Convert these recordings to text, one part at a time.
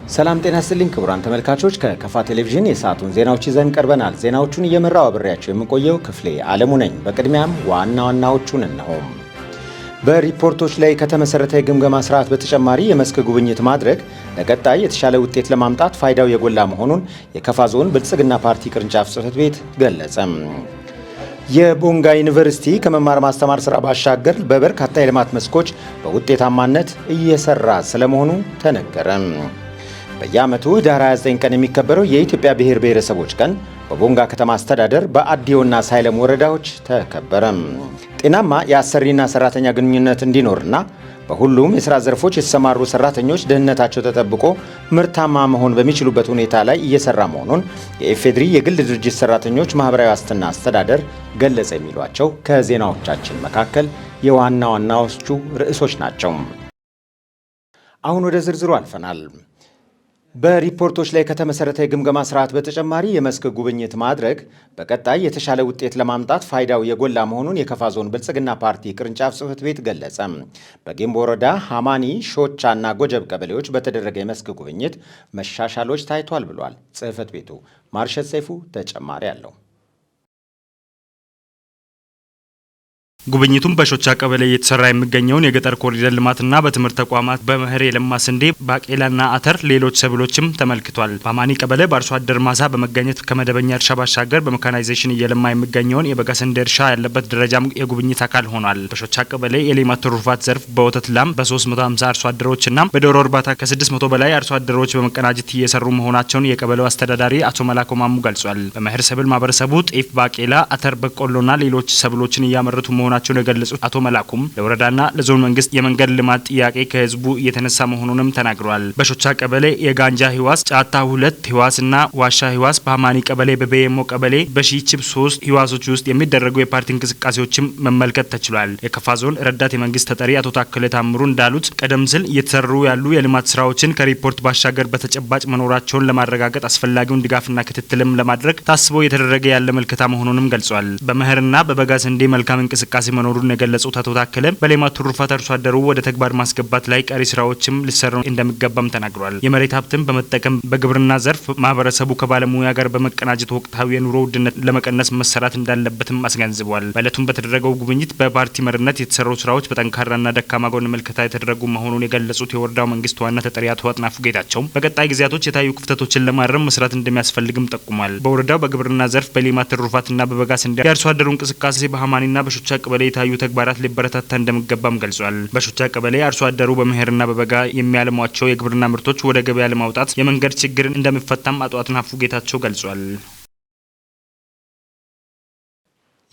ሰላም ጤና ይስጥልኝ ክቡራን ተመልካቾች፣ ከከፋ ቴሌቪዥን የሰዓቱን ዜናዎች ይዘን ቀርበናል። ዜናዎቹን እየመራው አብሬያቸው የምቆየው ክፍሌ አለሙ ነኝ። በቅድሚያም ዋና ዋናዎቹን እነሆ። በሪፖርቶች ላይ ከተመሰረተ የግምገማ ስርዓት በተጨማሪ የመስክ ጉብኝት ማድረግ ለቀጣይ የተሻለ ውጤት ለማምጣት ፋይዳው የጎላ መሆኑን የከፋ ዞን ብልጽግና ፓርቲ ቅርንጫፍ ጽሕፈት ቤት ገለጸ። የቦንጋ ዩኒቨርሲቲ ከመማር ማስተማር ስራ ባሻገር በበርካታ የልማት መስኮች በውጤታማነት እየሰራ ስለመሆኑ ተነገረ። በየዓመቱ ህዳር 29 ቀን የሚከበረው የኢትዮጵያ ብሔር ብሔረሰቦች ቀን በቦንጋ ከተማ አስተዳደር በአዲዮና ሳይለም ወረዳዎች ተከበረ። ጤናማ የአሰሪና ሰራተኛ ግንኙነት እንዲኖርና በሁሉም የሥራ ዘርፎች የተሰማሩ ሰራተኞች ደህንነታቸው ተጠብቆ ምርታማ መሆን በሚችሉበት ሁኔታ ላይ እየሰራ መሆኑን የኢፌዴሪ የግል ድርጅት ሰራተኞች ማህበራዊ ዋስትና አስተዳደር ገለጸ። የሚሏቸው ከዜናዎቻችን መካከል የዋና ዋናዎቹ ርዕሶች ናቸው። አሁን ወደ ዝርዝሩ አልፈናል። በሪፖርቶች ላይ ከተመሰረተ የግምገማ ስርዓት በተጨማሪ የመስክ ጉብኝት ማድረግ በቀጣይ የተሻለ ውጤት ለማምጣት ፋይዳው የጎላ መሆኑን የከፋ ዞን ብልጽግና ፓርቲ ቅርንጫፍ ጽሕፈት ቤት ገለጸ። በጌምቦ ወረዳ ሃማኒ፣ ሾቻ እና ጎጀብ ቀበሌዎች በተደረገ የመስክ ጉብኝት መሻሻሎች ታይቷል ብሏል ጽሕፈት ቤቱ። ማርሸት ሰይፉ ተጨማሪ አለው። ጉብኝቱም በሾቻ ቀበሌ እየተሰራ የሚገኘውን የገጠር ኮሪደር ልማትና በትምህርት ተቋማት በመኸር የለማ ስንዴ፣ ባቄላና አተር፣ ሌሎች ሰብሎችም ተመልክቷል። በአማኒ ቀበሌ በአርሶ አደር ማሳ በመገኘት ከመደበኛ እርሻ ባሻገር በሜካናይዜሽን እየለማ የሚገኘውን የበጋ ስንዴ እርሻ ያለበት ደረጃም የጉብኝት አካል ሆኗል። በሾቻ ቀበሌ የሌማት ትሩፋት ዘርፍ በወተት ላም በ350 አርሶ አደሮችና በዶሮ እርባታ ከ600 በላይ አርሶ አደሮች በመቀናጀት እየሰሩ መሆናቸውን የቀበሌው አስተዳዳሪ አቶ መላኮ ማሙ ገልጿል። በመኸር ሰብል ማህበረሰቡ ጤፍ፣ ባቄላ፣ አተር፣ በቆሎና ሌሎች ሰብሎችን እያመረቱ መሆናቸውን የገለጹት አቶ መላኩም ለወረዳና ለዞን መንግስት የመንገድ ልማት ጥያቄ ከህዝቡ እየተነሳ መሆኑንም ተናግረዋል። በሾቻ ቀበሌ የጋንጃ ህዋስ፣ ጫታ 2 ህዋስ እና ዋሻ ህዋስ፣ በሀማኒ ቀበሌ፣ በቤየሞ ቀበሌ፣ በሺችብ 3 ህዋሶች ውስጥ የሚደረጉ የፓርቲ እንቅስቃሴዎችም መመልከት ተችሏል። የከፋ ዞን ረዳት የመንግስት ተጠሪ አቶ ታከለ ታምሩ እንዳሉት ቀደም ሲል እየተሰሩ ያሉ የልማት ስራዎችን ከሪፖርት ባሻገር በተጨባጭ መኖራቸውን ለማረጋገጥ አስፈላጊውን ድጋፍና ክትትልም ለማድረግ ታስቦ እየተደረገ ያለ ምልከታ መሆኑንም ገልጿል። በመኸርና በበጋ ስንዴ መልካም እንቅስቃሴ መኖሩን የገለጹት አቶ ታከለ በሌማት ትሩፋት አርሶ አደሩ ወደ ተግባር ማስገባት ላይ ቀሪ ስራዎችም ሊሰሩ እንደሚገባም ተናግሯል። የመሬት ሀብትን በመጠቀም በግብርና ዘርፍ ማህበረሰቡ ከባለሙያ ጋር በመቀናጀት ወቅታዊ የኑሮ ውድነት ለመቀነስ መሰራት እንዳለበትም አስገንዝቧል። በዕለቱም በተደረገው ጉብኝት በፓርቲ መሪነት የተሰሩ ስራዎች በጠንካራና ደካማ ጎን ምልከታ የተደረጉ መሆኑን የገለጹት የወረዳው መንግስት ዋና ተጠሪ አቶ አጥናፉ ጌታቸው በቀጣይ ጊዜያቶች የታዩ ክፍተቶችን ለማረም መስራት እንደሚያስፈልግም ጠቁሟል። በወረዳው በግብርና ዘርፍ በሌማት ትሩፋትና በበጋ ስንዴ የአርሶ አደሩ እንቅስቃሴ በሀማኒና በሾቻ ቀበሌ የታዩ ተግባራት ሊበረታታ እንደሚገባም ገልጿል። በሾቻ ቀበሌ አርሶ አደሩ በመኸርና በበጋ የሚያለሟቸው የግብርና ምርቶች ወደ ገበያ ለማውጣት የመንገድ ችግር እንደሚፈታም አቶ አጥናፉ ጌታቸው ገልጿል።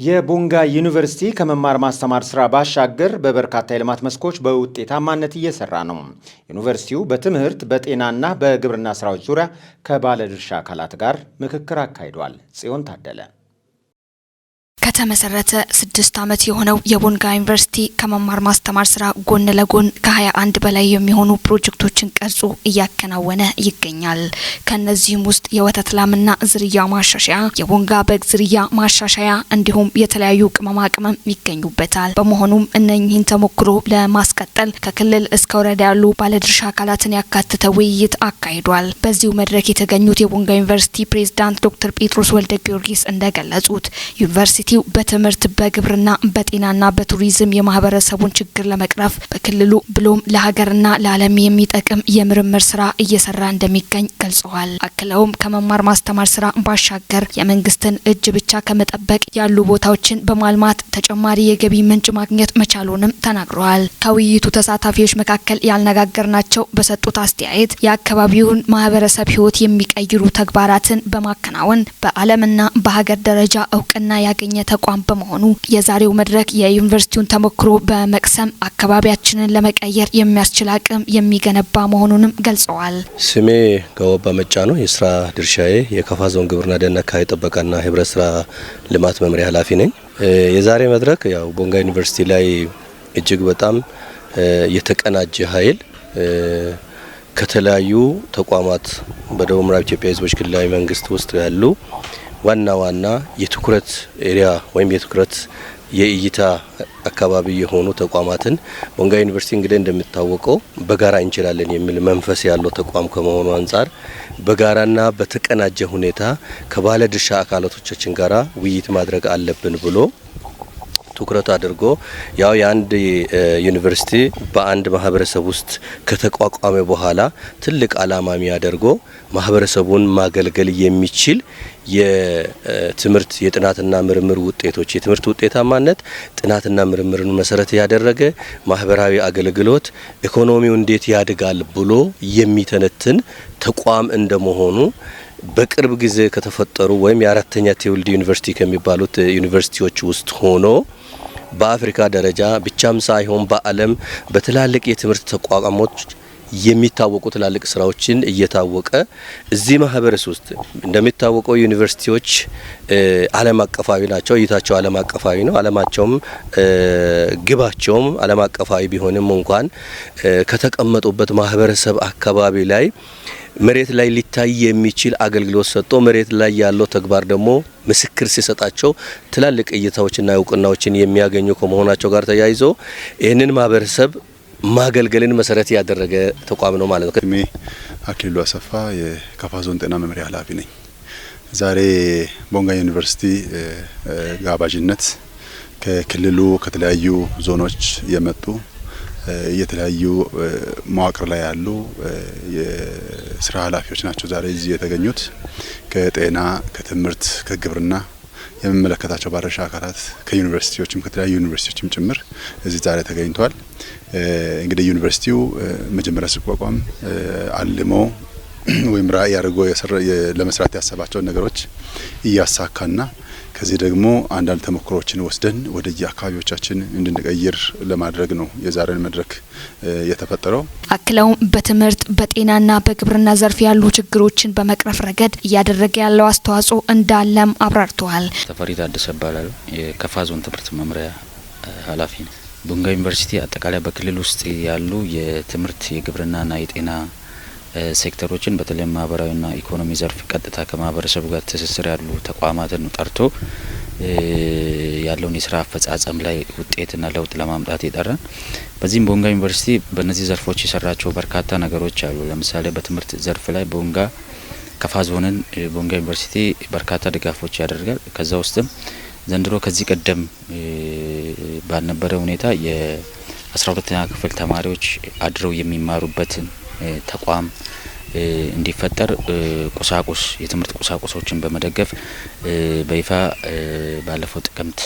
የቦንጋ ዩኒቨርሲቲ ከመማር ማስተማር ስራ ባሻገር በበርካታ የልማት መስኮች በውጤታማነት እየሰራ ነው። ዩኒቨርሲቲው በትምህርት፣ በጤናና በግብርና ስራዎች ዙሪያ ከባለድርሻ አካላት ጋር ምክክር አካሂዷል። ጽዮን ታደለ። ከተመሰረተ 6 ዓመት የሆነው የቦንጋ ዩኒቨርሲቲ ከመማር ማስተማር ስራ ጎን ለጎን ከ21 በላይ የሚሆኑ ፕሮጀክቶችን ቀርጾ እያከናወነ ይገኛል። ከእነዚህም ውስጥ የወተት ላምና ዝርያ ማሻሻያ፣ የቦንጋ በግ ዝርያ ማሻሻያ እንዲሁም የተለያዩ ቅመማ ቅመም ይገኙበታል። በመሆኑም እነኚህን ተሞክሮ ለማስቀጠል ከክልል እስከ ወረዳ ያሉ ባለድርሻ አካላትን ያካተተ ውይይት አካሂዷል። በዚሁ መድረክ የተገኙት የቦንጋ ዩኒቨርሲቲ ፕሬዝዳንት ዶክተር ጴጥሮስ ወልደ ጊዮርጊስ እንደገለጹት ዩኒቨርሲቲው በትምህርት፣ በግብርና፣ በጤናና በቱሪዝም የማህበረሰቡን ችግር ለመቅረፍ በክልሉ ብሎም ለሀገርና ለዓለም የሚጠቅም የምርምር ስራ እየሰራ እንደሚገኝ ገልጸዋል። አክለውም ከመማር ማስተማር ስራ ባሻገር የመንግስትን እጅ ብቻ ከመጠበቅ ያሉ ቦታዎችን በማልማት ተጨማሪ የገቢ ምንጭ ማግኘት መቻሉንም ተናግረዋል። ከውይይቱ ተሳታፊዎች መካከል ያነጋገርናቸው በሰጡት አስተያየት የአካባቢውን ማህበረሰብ ህይወት የሚቀይሩ ተግባራትን በማከናወን በዓለምና በሀገር ደረጃ እውቅና ያገኘ ተቋም በመሆኑ የዛሬው መድረክ የዩኒቨርሲቲውን ተሞክሮ በመቅሰም አካባቢያችንን ለመቀየር የሚያስችል አቅም የሚገነባ መሆኑንም ገልጸዋል። ስሜ ገወባ መጫ ነው። የስራ ድርሻዬ የከፋ ዞን ግብርና ደን አካባቢ ጥበቃና ህብረት ስራ ልማት መምሪያ ኃላፊ ነኝ። የዛሬ መድረክ ያው ቦንጋ ዩኒቨርሲቲ ላይ እጅግ በጣም የተቀናጀ ኃይል ከተለያዩ ተቋማት በደቡብ ምዕራብ ኢትዮጵያ ህዝቦች ክልላዊ መንግስት ውስጥ ያሉ ዋና ዋና የትኩረት area ወይም የትኩረት የእይታ አካባቢ የሆኑ ተቋማትን ቦንጋ ዩኒቨርሲቲ እንግዲህ እንደሚታወቀው በጋራ እንችላለን የሚል መንፈስ ያለው ተቋም ከመሆኑ አንጻር በጋራና በተቀናጀ ሁኔታ ከባለ ድርሻ አካላቶቻችን ጋራ ውይይት ማድረግ አለብን ብሎ ትኩረት አድርጎ ያው የአንድ ዩኒቨርሲቲ በአንድ ማህበረሰብ ውስጥ ከተቋቋመ በኋላ ትልቅ ዓላማ የሚያደርገው ማህበረሰቡን ማገልገል የሚችል የትምህርት የጥናትና ምርምር ውጤቶች፣ የትምህርት ውጤታማነት፣ ጥናትና ምርምርን መሰረት ያደረገ ማህበራዊ አገልግሎት፣ ኢኮኖሚው እንዴት ያድጋል ብሎ የሚተነትን ተቋም እንደመሆኑ በቅርብ ጊዜ ከተፈጠሩ ወይም የአራተኛ ትውልድ ዩኒቨርሲቲ ከሚባሉት ዩኒቨርሲቲዎች ውስጥ ሆኖ በአፍሪካ ደረጃ ብቻም ሳይሆን በዓለም በትላልቅ የትምህርት ተቋሞች የሚታወቁ ትላልቅ ስራዎችን እየታወቀ እዚህ ማህበረሰብ ውስጥ እንደሚታወቀው ዩኒቨርሲቲዎች ዓለም አቀፋዊ ናቸው። እይታቸው ዓለም አቀፋዊ ነው። ዓለማቸውም ግባቸውም ዓለም አቀፋዊ ቢሆንም እንኳን ከተቀመጡበት ማህበረሰብ አካባቢ ላይ መሬት ላይ ሊታይ የሚችል አገልግሎት ሰጥቶ መሬት ላይ ያለው ተግባር ደግሞ ምስክር ሲሰጣቸው ትላልቅ እይታዎችና እውቅናዎችን የሚያገኙ ከመሆናቸው ጋር ተያይዞ ይህንን ማህበረሰብ ማገልገልን መሰረት ያደረገ ተቋም ነው ማለት ነው። ስሜ አክሊሉ አሰፋ፣ የከፋ ዞን ጤና መምሪያ ኃላፊ ነኝ። ዛሬ ቦንጋ ዩኒቨርሲቲ ጋባዥነት ከክልሉ ከተለያዩ ዞኖች የመጡ የተለያዩ መዋቅር ላይ ያሉ የስራ ኃላፊዎች ናቸው ዛሬ እዚህ የተገኙት። ከጤና፣ ከትምህርት፣ ከግብርና የሚመለከታቸው ባለድርሻ አካላት ከዩኒቨርሲቲዎችም ከተለያዩ ዩኒቨርሲቲዎችም ጭምር እዚህ ዛሬ ተገኝተዋል። እንግዲህ ዩኒቨርሲቲው መጀመሪያ ሲቋቋም አልሞ ወይም ራዕይ አድርጎ ለመስራት ያሰባቸውን ነገሮች እያሳካና ከዚህ ደግሞ አንዳንድ ተሞክሮዎችን ወስደን ወደ የአካባቢዎቻችን እንድንቀይር ለማድረግ ነው የዛሬን መድረክ የተፈጠረው። አክለውም በትምህርት፣ በጤናና በግብርና ዘርፍ ያሉ ችግሮችን በመቅረፍ ረገድ እያደረገ ያለው አስተዋጽኦ እንዳለም አብራርተዋል። ተፈሪ ታደሰ እባላለሁ። የከፋ ዞን ትምህርት መምሪያ ኃላፊ ነው። ቦንጋ ዩኒቨርሲቲ አጠቃላይ በክልል ውስጥ ያሉ የትምህርት፣ የግብርናና የጤና ሴክተሮችን በተለይም ማህበራዊና ኢኮኖሚ ዘርፍ ቀጥታ ከማህበረሰቡ ጋር ትስስር ያሉ ተቋማትን ጠርቶ ያለውን የስራ አፈጻጸም ላይ ውጤትና ለውጥ ለማምጣት የጠራን። በዚህም ቦንጋ ዩኒቨርሲቲ በእነዚህ ዘርፎች የሰራቸው በርካታ ነገሮች አሉ። ለምሳሌ በትምህርት ዘርፍ ላይ ቦንጋ ከፋ ዞንን ቦንጋ ዩኒቨርሲቲ በርካታ ድጋፎች ያደርጋል። ከዛ ውስጥም ዘንድሮ ከዚህ ቀደም ባልነበረ ሁኔታ የ12ኛ ክፍል ተማሪዎች አድረው የሚማሩበትን ተቋም እንዲፈጠር ቁሳቁስ፣ የትምህርት ቁሳቁሶችን በመደገፍ በይፋ ባለፈው ጥቅምት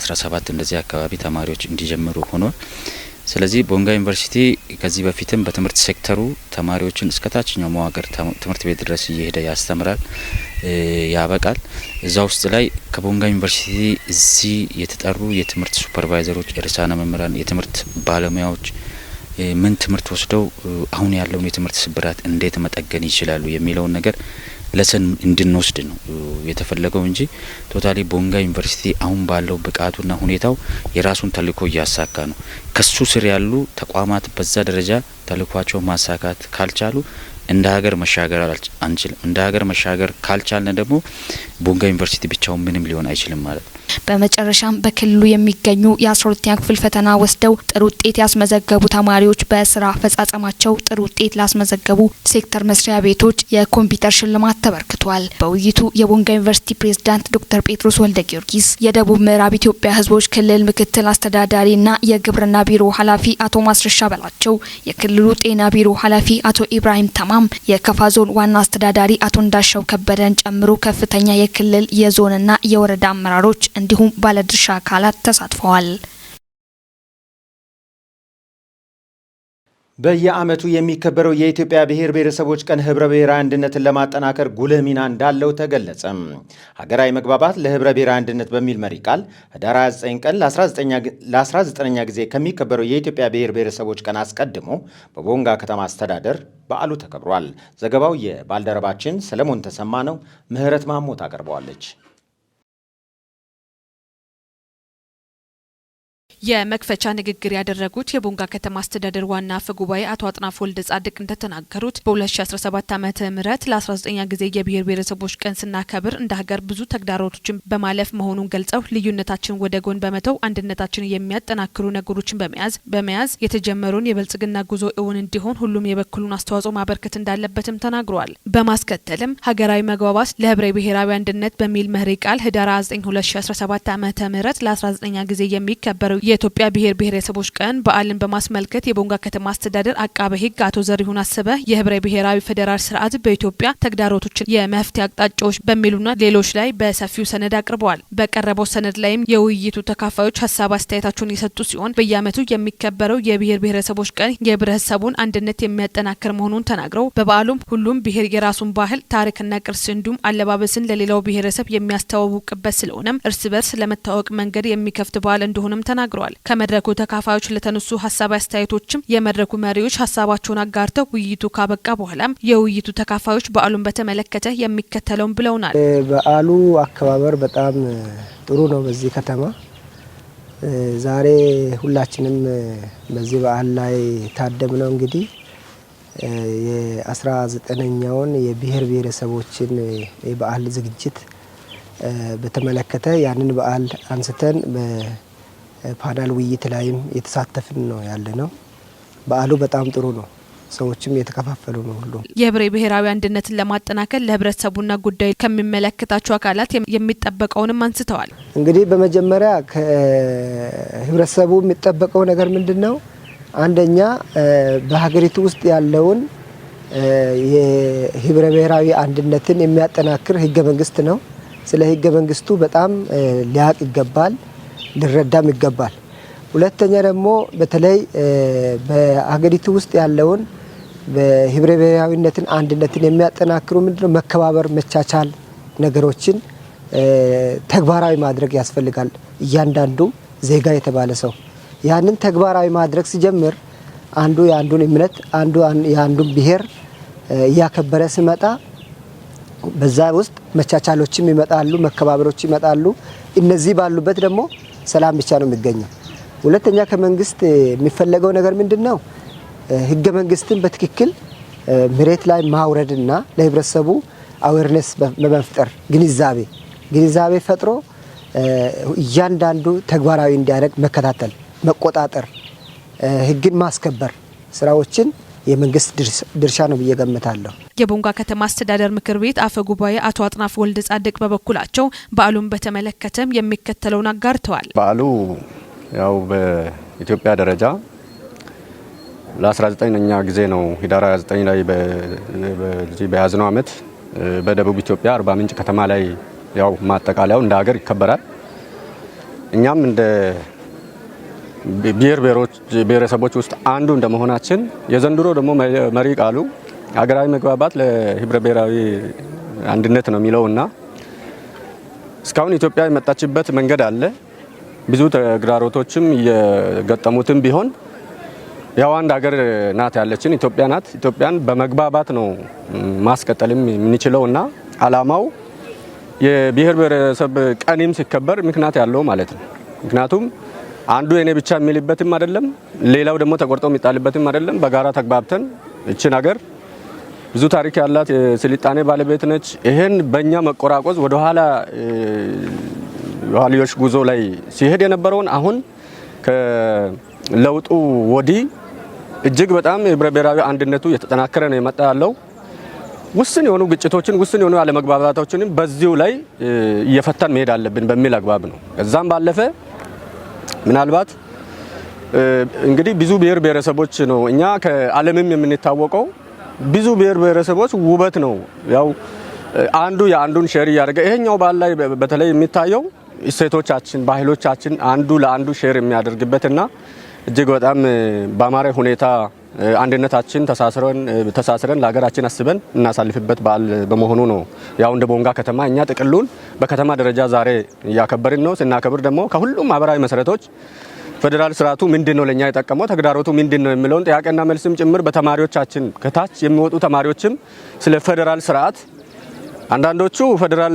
17 እንደዚህ አካባቢ ተማሪዎች እንዲጀምሩ ሆኗል። ስለዚህ ቦንጋ ዩኒቨርሲቲ ከዚህ በፊትም በትምህርት ሴክተሩ ተማሪዎችን እስከ ታችኛው መዋቅር ትምህርት ቤት ድረስ እየሄደ ያስተምራል፣ ያበቃል። እዛ ውስጥ ላይ ከቦንጋ ዩኒቨርሲቲ እዚህ የተጠሩ የትምህርት ሱፐርቫይዘሮች፣ ርዕሳነ መምህራን፣ የትምህርት ባለሙያዎች ምን ትምህርት ወስደው አሁን ያለውን የትምህርት ስብራት እንዴት መጠገን ይችላሉ የሚለውን ነገር lesson እንድንወስድ ነው የተፈለገው እንጂ totally ቦንጋ ዩኒቨርሲቲ አሁን ባለው ብቃቱና ሁኔታው የራሱን ተልእኮ እያሳካ ነው። ከሱ ስር ያሉ ተቋማት በዛ ደረጃ ተልእኳቸው ማሳካት ካልቻሉ እንደ ሀገር መሻገር አንችልም። እንደ ሀገር መሻገር ካልቻልን ደግሞ ቦንጋ ዩኒቨርሲቲ ብቻውን ምንም ሊሆን አይችልም ማለት ነው። በመጨረሻም በክልሉ የሚገኙ የ12ኛ ክፍል ፈተና ወስደው ጥሩ ውጤት ያስመዘገቡ ተማሪዎች በስራ አፈጻጸማቸው ጥሩ ውጤት ላስመዘገቡ ሴክተር መስሪያ ቤቶች የኮምፒውተር ሽልማት ተበርክቷል። በውይይቱ የቦንጋ ዩኒቨርሲቲ ፕሬዝዳንት ዶክተር ጴጥሮስ ወልደ ጊዮርጊስ፣ የደቡብ ምዕራብ ኢትዮጵያ ሕዝቦች ክልል ምክትል አስተዳዳሪና የግብርና ቢሮ ኃላፊ አቶ ማስረሻ በላቸው፣ የክልሉ ጤና ቢሮ ኃላፊ አቶ ኢብራሂም ተማም፣ የከፋ ዞን ዋና አስተዳዳሪ አቶ እንዳሻው ከበደን ጨምሮ ከፍተኛ የክልል፣ የዞንና የወረዳ አመራሮች እንዲሁም ባለድርሻ አካላት ተሳትፈዋል። በየዓመቱ የሚከበረው የኢትዮጵያ ብሔር ብሔረሰቦች ቀን ህብረ ብሔራዊ አንድነትን ለማጠናከር ጉልህ ሚና እንዳለው ተገለጸ። ሀገራዊ መግባባት ለህብረ ብሔራዊ አንድነት በሚል መሪ ቃል ህዳር 29 ቀን ለ19ኛ ጊዜ ከሚከበረው የኢትዮጵያ ብሔር ብሔረሰቦች ቀን አስቀድሞ በቦንጋ ከተማ አስተዳደር በዓሉ ተከብሯል። ዘገባው የባልደረባችን ሰለሞን ተሰማ ነው። ምህረት ማሞ ታቀርበዋለች። የመክፈቻ ንግግር ያደረጉት የቦንጋ ከተማ አስተዳደር ዋና አፈ ጉባኤ አቶ አጥናፍ ወልደ ጻድቅ እንደተናገሩት፣ በ2017 ዓ.ም ለ19ኛ ጊዜ የብሔር ብሔረሰቦች ቀን ስናከብር እንደ ሀገር ብዙ ተግዳሮቶችን በማለፍ መሆኑን ገልጸው፣ ልዩነታችን ወደ ጎን በመተው አንድነታችንን የሚያጠናክሩ ነገሮችን በመያዝ የተጀመረውን የብልጽግና ጉዞ እውን እንዲሆን ሁሉም የበኩሉን አስተዋጽኦ ማበርከት እንዳለበትም ተናግረዋል። በማስከተልም ሀገራዊ መግባባት ለህብረ ብሔራዊ አንድነት በሚል መሪ ቃል ህዳር 9 2017 ዓ.ም ለ19ኛ ጊዜ የሚከበረው የኢትዮጵያ ብሔር ብሔረሰቦች ቀን በዓልን በማስመልከት የቦንጋ ከተማ አስተዳደር አቃቤ ሕግ አቶ ዘሪሁን አሰበ የህብረ ብሔራዊ ፌዴራል ስርዓት በኢትዮጵያ ተግዳሮቶችን የመፍትሄ አቅጣጫዎች በሚሉና ሌሎች ላይ በሰፊው ሰነድ አቅርበዋል። በቀረበው ሰነድ ላይም የውይይቱ ተካፋዮች ሀሳብ አስተያየታቸውን የሰጡ ሲሆን፣ በየዓመቱ የሚከበረው የብሔር ብሔረሰቦች ቀን የህብረተሰቡን አንድነት የሚያጠናክር መሆኑን ተናግረው፣ በበዓሉም ሁሉም ብሔር የራሱን ባህል፣ ታሪክና ቅርስ እንዲሁም አለባበስን ለሌላው ብሔረሰብ የሚያስተዋውቅበት፣ ስለሆነም እርስ በርስ ለመታወቅ መንገድ የሚከፍት በዓል እንደሆነም ተናግረዋል። ከመድረኩ ተካፋዮች ለተነሱ ሀሳብ አስተያየቶችም የመድረኩ መሪዎች ሀሳባቸውን አጋርተው ውይይቱ ካበቃ በኋላም የውይይቱ ተካፋዮች በዓሉን በተመለከተ የሚከተለውን ብለውናል። በዓሉ አከባበር በጣም ጥሩ ነው። በዚህ ከተማ ዛሬ ሁላችንም በዚህ በዓል ላይ ታደምነው እንግዲህ የ19ኛውን የብሔር ብሔረሰቦችን የበዓል ዝግጅት በተመለከተ ያንን በዓል አንስተን በፓናል ውይይት ላይም የተሳተፍን ነው ያለነው። በዓሉ በጣም ጥሩ ነው። ሰዎችም የተከፋፈሉ ነው። ሁሉም የህብረ ብሔራዊ አንድነትን ለማጠናከር ለህብረተሰቡና ጉዳዩ ከሚመለከታቸው አካላት የሚጠበቀውንም አንስተዋል። እንግዲህ በመጀመሪያ ከህብረተሰቡ የሚጠበቀው ነገር ምንድን ነው? አንደኛ በሀገሪቱ ውስጥ ያለውን የህብረ ብሔራዊ አንድነትን የሚያጠናክር ህገ መንግስት ነው። ስለ ህገ መንግስቱ በጣም ሊያቅ ይገባል፣ ሊረዳም ይገባል። ሁለተኛ ደግሞ በተለይ በሀገሪቱ ውስጥ ያለውን በህብረ ብሔራዊነትን አንድነትን የሚያጠናክሩ ምንድነው መከባበር፣ መቻቻል ነገሮችን ተግባራዊ ማድረግ ያስፈልጋል። እያንዳንዱ ዜጋ የተባለ ሰው ያንን ተግባራዊ ማድረግ ሲጀምር አንዱ የአንዱን እምነት፣ አንዱ የአንዱን ብሔር እያከበረ ሲመጣ በዛ ውስጥ መቻቻሎችም ይመጣሉ፣ መከባበሮች ይመጣሉ። እነዚህ ባሉበት ደግሞ ሰላም ብቻ ነው የሚገኘው። ሁለተኛ ከመንግስት የሚፈለገው ነገር ምንድን ነው? ህገ መንግስትን በትክክል መሬት ላይ ማውረድና ለህብረተሰቡ awareness በመፍጠር ግንዛቤ ፈጥሮ እያንዳንዱ ተግባራዊ እንዲያደርግ መከታተል፣ መቆጣጠር፣ ህግን ማስከበር ስራዎችን የመንግስት ድርሻ ነው ብዬ ገምታለሁ። የቦንጋ ከተማ አስተዳደር ምክር ቤት አፈ ጉባኤ አቶ አጥናፍ ወልደ ጻድቅ በበኩላቸው በዓሉን በተመለከተም የሚከተለውን አጋርተዋል። በዓሉ ያው በኢትዮጵያ ደረጃ ለ19ኛ ጊዜ ነው። ህዳር 29 ላይ በዚህ በያዝነው ዓመት በደቡብ ኢትዮጵያ አርባ ምንጭ ከተማ ላይ ያው ማጠቃለያው እንደ ሀገር ይከበራል። እኛም እንደ ብሔር ብሔረሰቦች ውስጥ አንዱ እንደመሆናችን የዘንድሮ ደግሞ መሪ ቃሉ ሀገራዊ መግባባት ለህብረ ብሔራዊ አንድነት ነው የሚለውና እስካሁን ኢትዮጵያ የመጣችበት መንገድ አለ። ብዙ ተግዳሮቶችም እየገጠሙትም ቢሆን ያው አንድ ሀገር ናት ያለችን፣ ኢትዮጵያ ናት። ኢትዮጵያን በመግባባት ነው ማስቀጠልም የምንችለው እና አላማው የብሔር ብሔረሰብ ቀንም ሲከበር ምክንያት ያለው ማለት ነው። ምክንያቱም አንዱ የኔ ብቻ የሚልበትም አይደለም፣ ሌላው ደግሞ ተቆርጦ የሚጣልበትም አይደለም። በጋራ ተግባብተን እችን ሀገር ብዙ ታሪክ ያላት የስልጣኔ ባለቤት ነች። ይሄን በእኛ መቆራቆዝ ወደኋላ የኋልዮሽ ጉዞ ላይ ሲሄድ የነበረውን አሁን ከለውጡ ወዲህ እጅግ በጣም የህብረ ብሔራዊ አንድነቱ የተጠናከረ ነው የመጣ ያለው። ውስን የሆኑ ግጭቶችን፣ ውስን የሆኑ አለመግባባቶችንም በዚሁ ላይ እየፈታን መሄድ አለብን በሚል አግባብ ነው። ከዛም ባለፈ ምናልባት እንግዲህ ብዙ ብሔር ብሔረሰቦች ነው፣ እኛ ከዓለምም የምንታወቀው ብዙ ብሔር ብሔረሰቦች ውበት ነው። ያው አንዱ የአንዱን share እያደረገ ይሄኛው በዓል ላይ በተለይ የሚታየው እሴቶቻችን፣ ባህሎቻችን አንዱ ለአንዱ share የሚያደርግበትና እጅግ በጣም በአማረ ሁኔታ አንድነታችን ተሳስረን ለሀገራችን አስበን እናሳልፍበት በዓል በመሆኑ ነው። ያው እንደ ቦንጋ ከተማ እኛ ጥቅሉን በከተማ ደረጃ ዛሬ እያከበርን ነው። ስናከብር ደግሞ ከሁሉም ማህበራዊ መሰረቶች ፌዴራል ስርዓቱ ምንድን ነው ለእኛ የጠቀመው፣ ተግዳሮቱ ምንድን ነው የሚለውን ጥያቄና መልስም ጭምር በተማሪዎቻችን፣ ከታች የሚወጡ ተማሪዎችም ስለ ፌዴራል ስርዓት አንዳንዶቹ ፌዴራል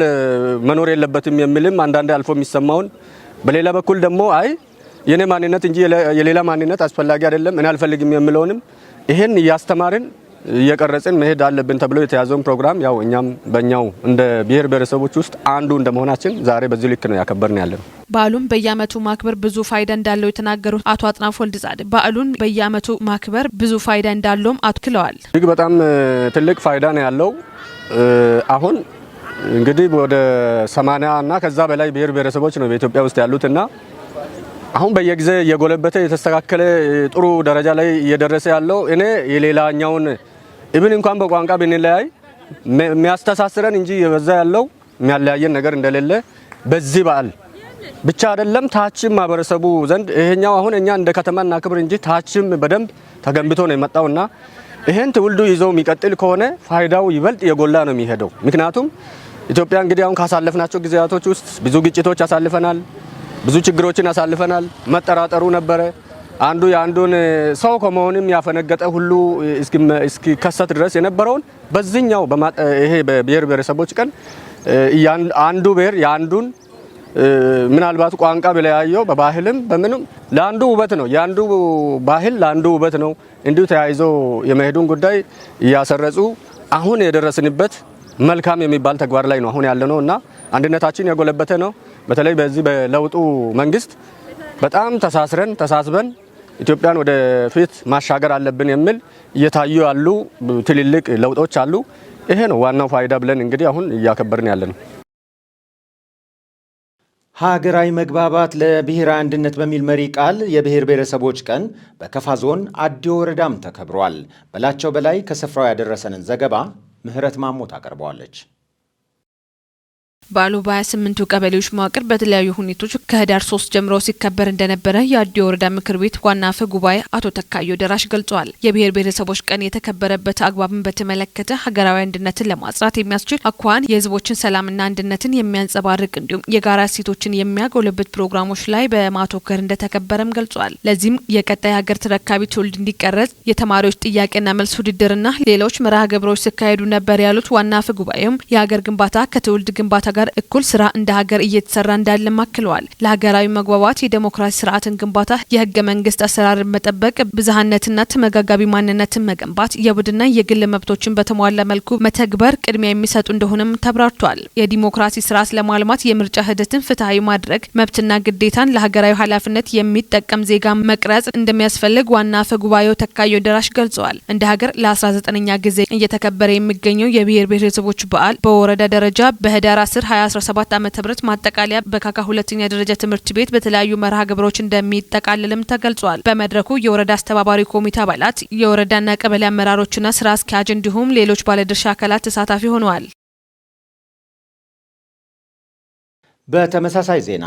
መኖር የለበትም የሚልም አንዳንድ አልፎ የሚሰማውን፣ በሌላ በኩል ደግሞ አይ የኔ ማንነት እንጂ የሌላ ማንነት አስፈላጊ አይደለም፣ እኔ አልፈልግም የሚለውንም ይሄን እያስተማርን እየቀረጽን መሄድ አለብን ተብሎ የተያዘውን ፕሮግራም ያው እኛም በእኛው እንደ ብሔር ብሔረሰቦች ውስጥ አንዱ እንደመሆናችን ዛሬ በዚህ ልክ ነው ያከበርን ያለነው። በዓሉን በየዓመቱ ማክበር ብዙ ፋይዳ እንዳለው የተናገሩት አቶ አጥናፍ ወልደጻድቅ በዓሉን በየዓመቱ ማክበር ብዙ ፋይዳ እንዳለውም አክለዋል። እጅግ በጣም ትልቅ ፋይዳ ነው ያለው። አሁን እንግዲህ ወደ 80 እና ከዛ በላይ ብሔር ብሔረሰቦች ነው በኢትዮጵያ ውስጥ ያሉትና አሁን በየጊዜ እየጎለበተ የተስተካከለ ጥሩ ደረጃ ላይ እየደረሰ ያለው እኔ የሌላኛውን ኢብን እንኳን በቋንቋ ብንለያይ የሚያስተሳስረን እንጂ የበዛ ያለው የሚያለያየን ነገር እንደሌለ በዚህ በዓል ብቻ አይደለም፣ ታችም ማህበረሰቡ ዘንድ ይሄኛው አሁን እኛ እንደ ከተማ እናክብር እንጂ ታችም በደንብ ተገንብቶ ነው የመጣውና ይሄን ትውልዱ ይዞ የሚቀጥል ከሆነ ፋይዳው ይበልጥ የጎላ ነው የሚሄደው። ምክንያቱም ኢትዮጵያ እንግዲህ አሁን ካሳለፍናቸው ጊዜያቶች ውስጥ ብዙ ግጭቶች አሳልፈናል፣ ብዙ ችግሮችን አሳልፈናል። መጠራጠሩ ነበረ። አንዱ የአንዱን ሰው ከመሆንም ያፈነገጠ ሁሉ እስኪከሰት ድረስ የነበረውን በዚህኛው ይሄ በብሔር ብሔረሰቦች ቀን አንዱ ብሔር የአንዱን ምናልባት ቋንቋ ቢለያየው በባህልም በምንም ለአንዱ ውበት ነው፣ የአንዱ ባህል ለአንዱ ውበት ነው። እንዲሁ ተያይዞ የመሄዱን ጉዳይ እያሰረጹ አሁን የደረስንበት መልካም የሚባል ተግባር ላይ ነው አሁን ያለነው እና አንድነታችን የጎለበተ ነው። በተለይ በዚህ በለውጡ መንግስት በጣም ተሳስረን ተሳስበን ኢትዮጵያን ወደ ፊት ማሻገር አለብን የሚል እየታዩ ያሉ ትልልቅ ለውጦች አሉ። ይሄ ነው ዋናው ፋይዳ ብለን እንግዲህ አሁን እያከበርን ያለነው። ሀገራዊ መግባባት ለብሔራዊ አንድነት በሚል መሪ ቃል የብሔር ብሔረሰቦች ቀን በከፋ ዞን አዲዮ ወረዳም ተከብሯል። በላቸው በላይ ከስፍራው ያደረሰንን ዘገባ ምህረት ማሞ ታቀርበዋለች። በዓሉ በ28ቱ ቀበሌዎች መዋቅር በተለያዩ ሁኔታዎች ከህዳር 3 ጀምሮ ሲከበር እንደነበረ የአዲዮ ወረዳ ምክር ቤት ዋና አፈ ጉባኤ አቶ ተካዮ ደራሽ ገልጸዋል። የብሔር ብሔረሰቦች ቀን የተከበረበት አግባብን በተመለከተ ሀገራዊ አንድነትን ለማጽናት የሚያስችል አኳኋን፣ የህዝቦችን ሰላምና አንድነትን የሚያንጸባርቅ እንዲሁም የጋራ እሴቶችን የሚያጎለብት ፕሮግራሞች ላይ በማተኮር እንደተከበረም ገልጿል። ለዚህም የቀጣይ ሀገር ተረካቢ ትውልድ እንዲቀረጽ የተማሪዎች ጥያቄና መልስ ውድድርና ሌሎች መርሃ ግብሮች ሲካሄዱ ነበር ያሉት ዋና አፈ ጉባኤውም የሀገር ግንባታ ከትውልድ ግንባታ ጋር እኩል ስራ እንደ ሀገር እየተሰራ እንዳለም አክለዋል። ለሀገራዊ መግባባት የዴሞክራሲ ስርዓትን ግንባታ፣ የህገ መንግስት አሰራርን መጠበቅ፣ ብዝሃነትና ተመጋጋቢ ማንነትን መገንባት፣ የቡድንና የግል መብቶችን በተሟላ መልኩ መተግበር ቅድሚያ የሚሰጡ እንደሆነም ተብራርቷል። የዲሞክራሲ ስርዓት ለማልማት የምርጫ ሂደትን ፍትሃዊ ማድረግ፣ መብትና ግዴታን ለሀገራዊ ኃላፊነት የሚጠቀም ዜጋ መቅረጽ እንደሚያስፈልግ ዋና አፈ ጉባኤው ተካዮ ደራሽ ገልጸዋል። እንደ ሀገር ለ19ኛ ጊዜ እየተከበረ የሚገኘው የብሔር ብሔረሰቦች በዓል በወረዳ ደረጃ በህዳር 10 2017 ዓ.ም ማጠቃለያ በካካ ሁለተኛ ደረጃ ትምህርት ቤት በተለያዩ መርሃ ግብሮች እንደሚጠቃለልም ተገልጿል። በመድረኩ የወረዳ አስተባባሪ ኮሚቴ አባላት፣ የወረዳና ቀበሌ አመራሮችና ስራ አስኪያጅ እንዲሁም ሌሎች ባለድርሻ አካላት ተሳታፊ ሆነዋል። በተመሳሳይ ዜና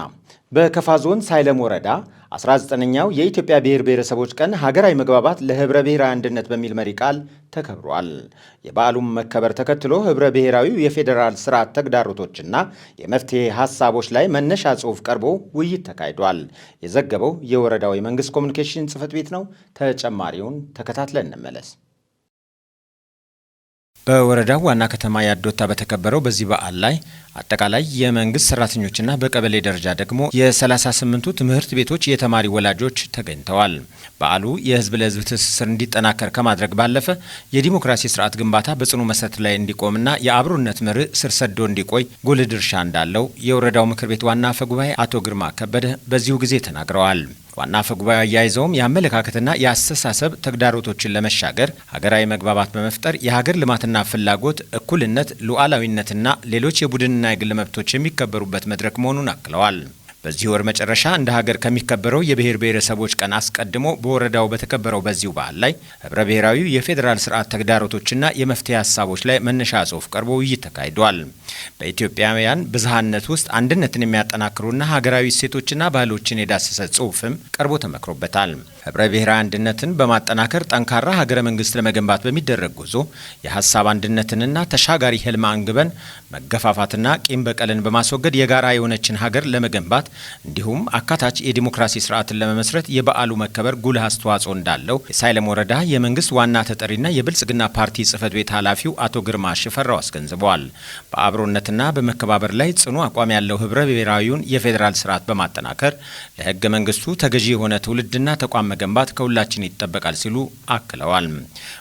በከፋ ዞን ሳይለም ወረዳ 19ኛው የኢትዮጵያ ብሔር ብሔረሰቦች ቀን ሀገራዊ መግባባት ለህብረ ብሔራዊ አንድነት በሚል መሪ ቃል ተከብሯል። የበዓሉን መከበር ተከትሎ ህብረ ብሔራዊው የፌዴራል ስርዓት ተግዳሮቶችና የመፍትሄ ሀሳቦች ላይ መነሻ ጽሑፍ ቀርቦ ውይይት ተካሂዷል። የዘገበው የወረዳው የመንግስት ኮሚኒኬሽን ጽሕፈት ቤት ነው። ተጨማሪውን ተከታትለን እንመለስ። በወረዳው ዋና ከተማ ያዶታ በተከበረው በዚህ በዓል ላይ አጠቃላይ የመንግስት ሰራተኞችና በቀበሌ ደረጃ ደግሞ የ38ቱ ትምህርት ቤቶች የተማሪ ወላጆች ተገኝተዋል። በዓሉ የህዝብ ለህዝብ ትስስር እንዲጠናከር ከማድረግ ባለፈ የዲሞክራሲ ስርዓት ግንባታ በጽኑ መሰረት ላይ እንዲቆምና የአብሮነት መርህ ስር ሰዶ እንዲቆይ ጉልህ ድርሻ እንዳለው የወረዳው ምክር ቤት ዋና አፈ ጉባኤ አቶ ግርማ ከበደ በዚሁ ጊዜ ተናግረዋል። ዋና አፈ ጉባኤው አያይዘውም የአመለካከትና የአስተሳሰብ ተግዳሮቶችን ለመሻገር ሀገራዊ መግባባት በመፍጠር የሀገር ልማትና ፍላጎት፣ እኩልነት፣ ሉዓላዊነትና ሌሎች የቡድንና የግል መብቶች የሚከበሩበት መድረክ መሆኑን አክለዋል። በዚህ ወር መጨረሻ እንደ ሀገር ከሚከበረው የብሔር ብሔረሰቦች ቀን አስቀድሞ በወረዳው በተከበረው በዚሁ በዓል ላይ ህብረ ብሔራዊው የፌዴራል ስርዓት ተግዳሮቶችና የመፍትሄ ሀሳቦች ላይ መነሻ ጽሑፍ ቀርቦ ውይይት ተካሂዷል። በኢትዮጵያውያን ብዝሃነት ውስጥ አንድነትን የሚያጠናክሩና ሀገራዊ እሴቶችና ባህሎችን የዳሰሰ ጽሑፍም ቀርቦ ተመክሮበታል። ህብረ ብሔራዊ አንድነትን በማጠናከር ጠንካራ ሀገረ መንግስት ለመገንባት በሚደረግ ጉዞ የሀሳብ አንድነትንና ተሻጋሪ ህልም አንግበን መገፋፋትና ቂም በቀልን በማስወገድ የጋራ የሆነችን ሀገር ለመገንባት እንዲሁም አካታች የዲሞክራሲ ስርዓትን ለመመስረት የበዓሉ መከበር ጉልህ አስተዋጽኦ እንዳለው የሳይለም ወረዳ የመንግስት ዋና ተጠሪና የብልጽግና ፓርቲ ጽህፈት ቤት ኃላፊው አቶ ግርማ ሽፈራው አስገንዝበዋል። በአብሮነት በአብሮነትና በመከባበር ላይ ጽኑ አቋም ያለው ህብረ ብሔራዊውን የፌዴራል ስርዓት በማጠናከር ለህገ መንግስቱ ተገዢ የሆነ ትውልድና ተቋም መገንባት ከሁላችን ይጠበቃል ሲሉ አክለዋል።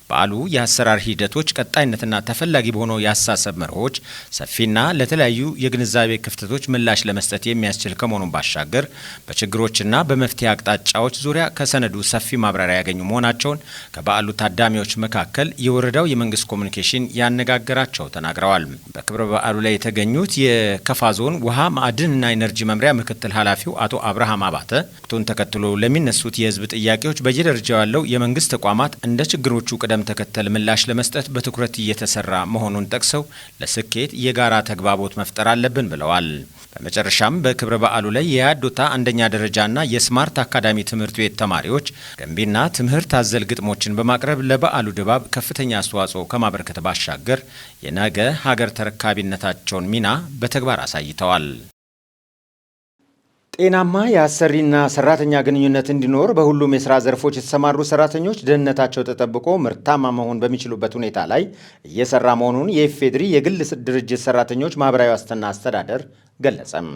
በዓሉ የአሰራር ሂደቶች ቀጣይነትና ተፈላጊ በሆነው የአስተሳሰብ መርሆች ሰፊና ለተለያዩ የግንዛቤ ክፍተቶች ምላሽ ለመስጠት የሚያስችል ከመሆኑን ባሻገር በችግሮችና በመፍትሄ አቅጣጫዎች ዙሪያ ከሰነዱ ሰፊ ማብራሪያ ያገኙ መሆናቸውን ከበዓሉ ታዳሚዎች መካከል የወረዳው የመንግስት ኮሚኒኬሽን ያነጋገራቸው ተናግረዋል። በክብረ በዓሉ ላይ የተገኙት የከፋ ዞን ውሃ ማዕድንና ኢነርጂ መምሪያ ምክትል ኃላፊው አቶ አብርሃም አባተ ወቅቱን ተከትሎ ለሚነሱት የህዝብ ጥያቄዎች በየደረጃው ያለው የመንግስት ተቋማት እንደ ችግሮቹ ቅደም ተከተል ምላሽ ለመስጠት በትኩረት እየተሰራ መሆኑን ጠቅሰው ለስኬት የጋራ ተግባቦት መፍጠር አለብን ብለዋል። በመጨረሻም በክብረ በዓሉ ላይ የያዶታ አንደኛ ደረጃና የስማርት አካዳሚ ትምህርት ቤት ተማሪዎች ገንቢና ትምህርት አዘል ግጥሞችን በማቅረብ ለበዓሉ ድባብ ከፍተኛ አስተዋጽኦ ከማበረከት ባሻገር የነገ ሀገር ተረካቢነታቸውን ሚና በተግባር አሳይተዋል። ጤናማ የአሰሪና ሰራተኛ ግንኙነት እንዲኖር በሁሉም የስራ ዘርፎች የተሰማሩ ሰራተኞች ደህንነታቸው ተጠብቆ ምርታማ መሆን በሚችሉበት ሁኔታ ላይ እየሰራ መሆኑን የኢፌዴሪ የግል ድርጅት ሰራተኞች ማህበራዊ ዋስትና አስተዳደር ገለጸም።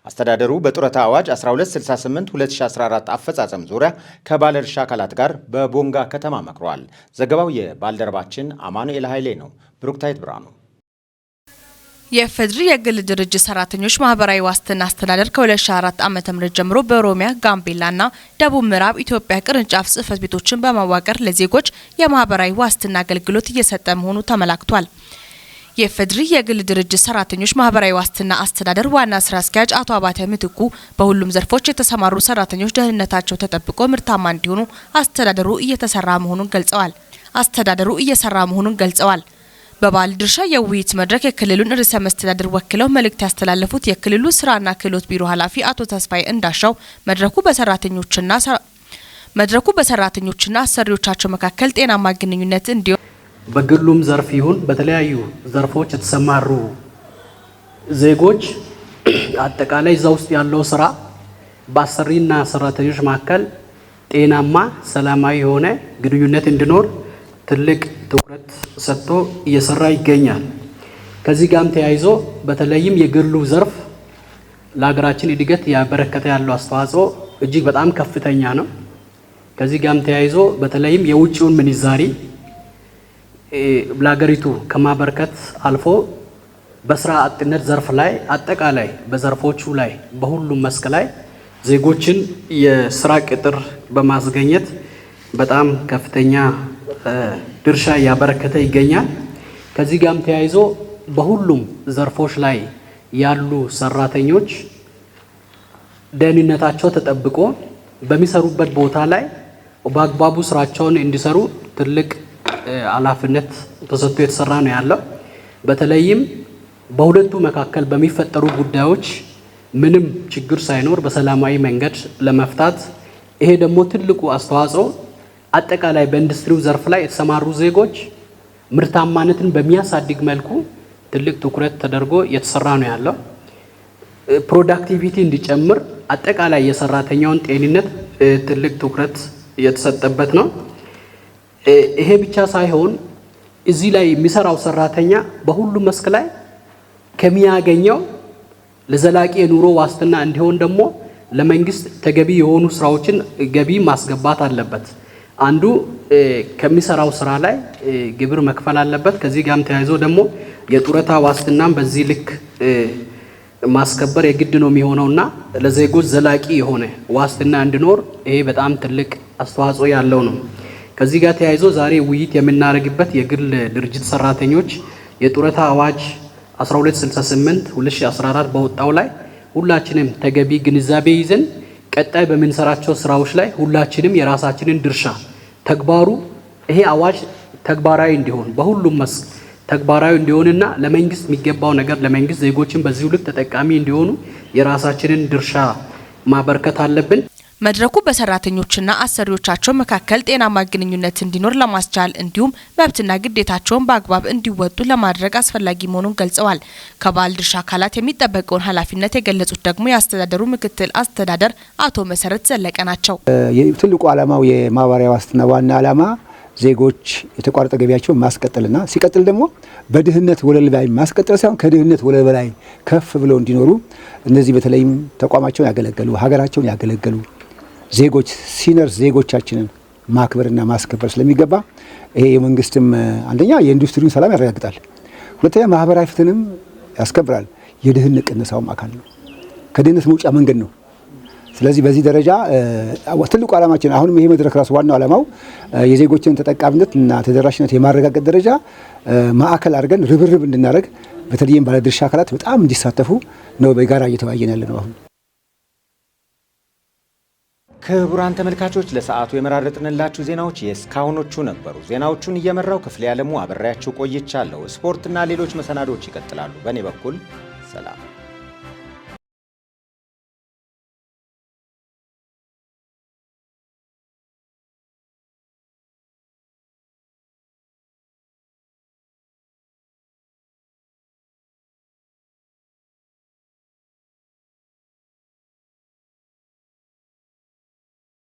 አስተዳደሩ በጡረታ አዋጅ 1268/2014 አፈጻጸም ዙሪያ ከባለድርሻ አካላት ጋር በቦንጋ ከተማ መክሯል። ዘገባው የባልደረባችን አማኑኤል ኃይሌ ነው። ብሩክታይት ብርሃኑ። የኢፌዴሪ የግል ድርጅት ሰራተኞች ማህበራዊ ዋስትና አስተዳደር ከ2004 ዓ.ም ጀምሮ በኦሮሚያ፣ ጋምቤላና ደቡብ ምዕራብ ኢትዮጵያ ቅርንጫፍ ጽህፈት ቤቶችን በማዋቀር ለዜጎች የማህበራዊ ዋስትና አገልግሎት እየሰጠ መሆኑ ተመላክቷል። የኢፌዴሪ የግል ድርጅት ሰራተኞች ማህበራዊ ዋስትና አስተዳደር ዋና ስራ አስኪያጅ አቶ አባተ ምትኩ በሁሉም ዘርፎች የተሰማሩ ሰራተኞች ደህንነታቸው ተጠብቆ ምርታማ እንዲሆኑ አስተዳደሩ እየሰራ መሆኑን ገልጸዋል። በባለ ድርሻ የውይይት መድረክ የክልሉን ርዕሰ መስተዳድር ወክለው መልእክት ያስተላለፉት የክልሉ ስራና ክህሎት ቢሮ ኃላፊ አቶ ተስፋዬ እንዳሻው መድረኩ በሰራተኞችና አሰሪዎቻቸው መካከል ጤናማ ግንኙነት እንዲሆን በግሉም ዘርፍ ይሁን በተለያዩ ዘርፎች የተሰማሩ ዜጎች አጠቃላይ እዛ ውስጥ ያለው ስራ በአሰሪና ሰራተኞች መካከል ጤናማ ሰላማዊ የሆነ ግንኙነት እንዲኖር ትልቅ ትኩረት ሰጥቶ እየሰራ ይገኛል። ከዚህ ጋርም ተያይዞ በተለይም የግሉ ዘርፍ ለሀገራችን እድገት ያበረከተ ያለው አስተዋጽኦ እጅግ በጣም ከፍተኛ ነው። ከዚህ ጋርም ተያይዞ በተለይም የውጭውን ምንዛሪ ለሀገሪቱ ከማበርከት አልፎ በስራ አጥነት ዘርፍ ላይ አጠቃላይ በዘርፎቹ ላይ በሁሉም መስክ ላይ ዜጎችን የስራ ቅጥር በማስገኘት በጣም ከፍተኛ ድርሻ እያበረከተ ይገኛል። ከዚህ ጋርም ተያይዞ በሁሉም ዘርፎች ላይ ያሉ ሰራተኞች ደህንነታቸው ተጠብቆ በሚሰሩበት ቦታ ላይ በአግባቡ ስራቸውን እንዲሰሩ ትልቅ ኃላፊነት ተሰጥቶ የተሰራ ነው ያለው። በተለይም በሁለቱ መካከል በሚፈጠሩ ጉዳዮች ምንም ችግር ሳይኖር በሰላማዊ መንገድ ለመፍታት ይሄ ደግሞ ትልቁ አስተዋጽኦ አጠቃላይ በኢንዱስትሪው ዘርፍ ላይ የተሰማሩ ዜጎች ምርታማነትን በሚያሳድግ መልኩ ትልቅ ትኩረት ተደርጎ የተሰራ ነው ያለው። productivity እንዲጨምር አጠቃላይ የሰራተኛውን ጤንነት ትልቅ ትኩረት የተሰጠበት ነው። ይሄ ብቻ ሳይሆን እዚህ ላይ የሚሰራው ሰራተኛ በሁሉም መስክ ላይ ከሚያገኘው ለዘላቂ የኑሮ ዋስትና እንዲሆን ደግሞ ለመንግስት ተገቢ የሆኑ ስራዎችን ገቢ ማስገባት አለበት። አንዱ ከሚሰራው ስራ ላይ ግብር መክፈል አለበት። ከዚህ ጋርም ተያይዞ ደግሞ የጡረታ ዋስትናም በዚህ ልክ ማስከበር የግድ ነው የሚሆነውና ለዜጎች ዘላቂ የሆነ ዋስትና እንዲኖር ይሄ በጣም ትልቅ አስተዋጽኦ ያለው ነው። ከዚህ ጋር ተያይዞ ዛሬ ውይይት የምናደርግበት የግል ድርጅት ሰራተኞች የጡረታ አዋጅ 1268/2014 በወጣው ላይ ሁላችንም ተገቢ ግንዛቤ ይዘን ቀጣይ በምንሰራቸው ስራዎች ላይ ሁላችንም የራሳችንን ድርሻ ተግባሩ ይሄ አዋጅ ተግባራዊ እንዲሆን በሁሉም መስክ ተግባራዊ እንዲሆንና ለመንግስት የሚገባው ነገር ለመንግስት ዜጎችን በዚሁ ልክ ተጠቃሚ እንዲሆኑ የራሳችንን ድርሻ ማበርከት አለብን። መድረኩ በሰራተኞችና አሰሪዎቻቸው መካከል ጤናማ ግንኙነት እንዲኖር ለማስቻል እንዲሁም መብትና ግዴታቸውን በአግባብ እንዲወጡ ለማድረግ አስፈላጊ መሆኑን ገልጸዋል። ከባለድርሻ አካላት የሚጠበቀውን ኃላፊነት የገለጹት ደግሞ የአስተዳደሩ ምክትል አስተዳደር አቶ መሰረት ዘለቀ ናቸው። ትልቁ ዓላማው የማህበራዊ ዋስትና ዋና ዓላማ ዜጎች የተቋረጠ ገቢያቸውን ማስቀጠልና ሲቀጥል ደግሞ በድህነት ወለል ላይ ማስቀጠል ሳይሆን ከድህነት ወለል በላይ ከፍ ብለው እንዲኖሩ እነዚህ በተለይም ተቋማቸውን ያገለገሉ፣ ሀገራቸውን ያገለገሉ ዜጎች፣ senior ዜጎቻችንን ማክበርና ማስከበር ስለሚገባ ይሄ የመንግስትም አንደኛ የኢንዱስትሪውን ሰላም ያረጋግጣል፣ ሁለተኛ ማህበራዊ ፍትህንም ያስከብራል። የድህነት ቅነሳውም አካል ነው። ከድህነት መውጫ መንገድ ነው። ስለዚህ በዚህ ደረጃ ትልቁ ዓላማችን አሁንም ይሄ መድረክ ራሱ ዋናው ዓላማው የዜጎችን ተጠቃሚነት እና ተደራሽነት የማረጋገጥ ደረጃ ማዕከል አድርገን ርብርብ እንድናደርግ በተለይም ባለድርሻ አካላት በጣም እንዲሳተፉ ነው በጋራ እየተወያየን ያለ ነው አሁን። ክቡራን ተመልካቾች፣ ለሰዓቱ የመራረጥንላችሁ ዜናዎች የእስካሁኖቹ ነበሩ። ዜናዎቹን እየመራው ክፍሌ ያለሙ አብሬያችሁ ቆይቻለሁ። ስፖርትና ሌሎች መሰናዶዎች ይቀጥላሉ። በእኔ በኩል ሰላም።